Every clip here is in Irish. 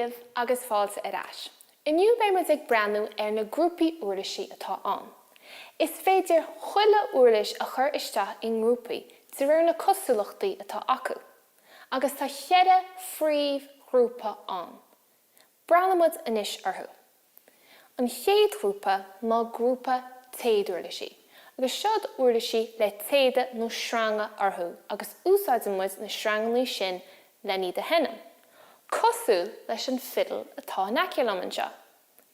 daoibh agus fáilte ar ais. Inniu beidh muid ag breathnú ar na grúpaí uirlisí atá ann. Is féidir chuile uirlis a chur isteach i ngrúpaí de réir na cosúlachtaí atá acu. Agus tá cheithre phríomhghrúpa ann. Breathnóidh muid anois orthu. An chéad ghrúpa ná grúpa téaduirlisí, agus seod uirlisí le téada nó sreanga orthu agus úsáideann muid na sreangannaí sin len iad a sheinm, cosúil leis an bhfidil atá in aice liom anseo.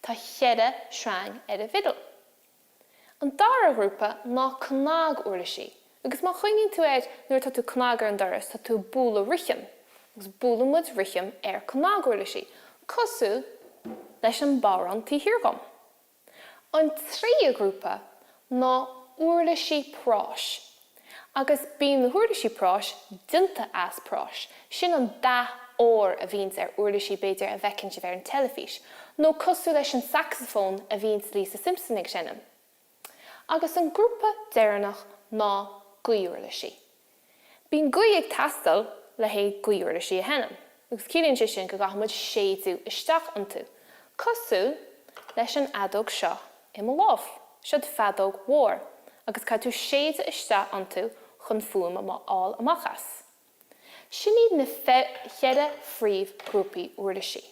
Tá cheithre shreang ar an bhfidil. An dara ghrúpa ná cnaguirlisí, agus má chuimhníonn tú air nuair atá tú ag cnagadh ar an doras tá tú ag bualadh rithim, agus buaileann muid rithim ar cnaguirlisí, cosúil leis an bodhrán taobh thiar dhom. An tríú grúpa ná uirlisí práis, Agus bíonn na huirlisí práis déanta as práis, sin an dath óir a bhíonns ar uirlisí b'fhéidir a bhfeiceann sibh ar an teilifís, nó cosúil leis an sacsafón a bhíonns Lisa Simpson ag seinm. Agus an grúpa deireanach ná gaothuirlisí. Bíonn gaoth ag teastáil le haghaidh gaothuirlisí a sheinm, agus ciallaíonn sé sin go gcaithfidh muid séideadh isteach iontu, cosúil leis an fheadóg seo i mo lámh. Seod feadóg mhór, agus caithfidh tú séideadh isteach iontu chun fuaim a fháil amach as. Sin iad na cheithre phríomhghrúpaí uirlisí.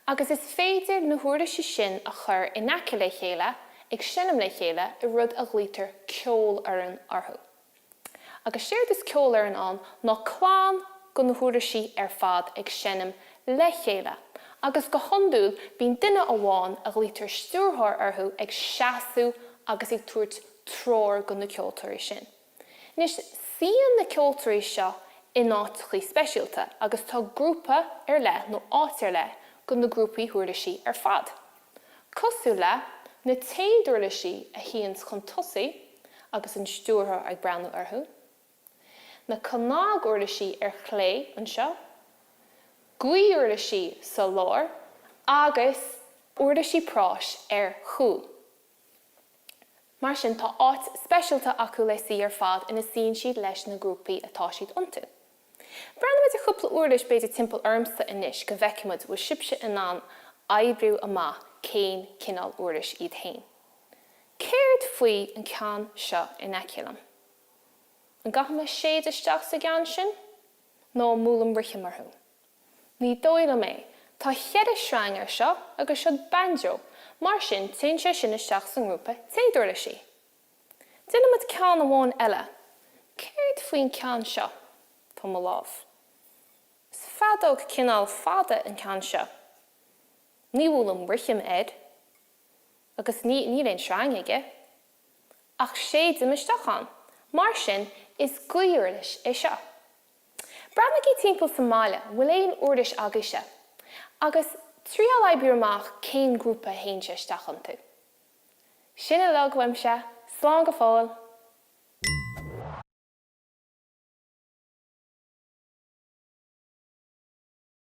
Agus is féidir na huirlisí sin a chur in aice le chéile, ag seinm le chéile i rud a ghlaoitear ceolfhoireann orthu. Agus séard is ceolfhoireann ann ná clann go na huirlisí ar fad ag seinm le chéile, agus go hiondúil bíonn duine amháin a ghlaoitear stiúrthóir orthu ag seasamh agus ag tabhairt treoir go na ceoltóirí sin. Anois, suíonn na ceoltóirí seo in áiteachaí speisialta agus tá grúpa ar leith nó áit ar leith go na grúpaí huirlisí ar fad. Cosúil le na téaduirlisí a shuíonns chun tosaigh agus an stiúrthóir ag breathnú orthu, na cnaguirlisí ar chlé anseo, gaothuirlisí sa lár agus uirlisí práis ar chúl. Mar sin, tá áit speisialta acu le suí ar fad ina suíonn siad leis na grúpaí atá siad iontu. Breathnóidh muid ar chúpla uirlis b'fhéidir timpeall ormsa anois go bhfeicfidh muid bhfuil sibhse in ann oibriú amach cén cineál uirlis iad féin. Céard faoi an ceann seo in aice liom? An gcaithfidh mé séideadh isteach sa gceann sin? Nó an mbuailim rithim orthu? Ní dóigh liom é. Tá cheithre shreang air seo agus seod banjo, mar sin téann sé sin isteach sa ngrúpa téaduirlisí. Déanfaidh muid ceann amháin eile. Céard faoin ceann seo? Tá mo lámh. Is feadóg cineál fada an ceann seo. Ní bhuailim rithim air. Agus ní, níl aon sreang aige. Ach séidim isteach ann. Mar sin, is gaothuirlis é seo. Breathnaigí timpeall sa mbaile, an bhfuil aon uirlis agaibhse? Agus triail oibriú amach cén grúpa a théann sé isteach iontu. Sin uilig uaimse, slán go fóill!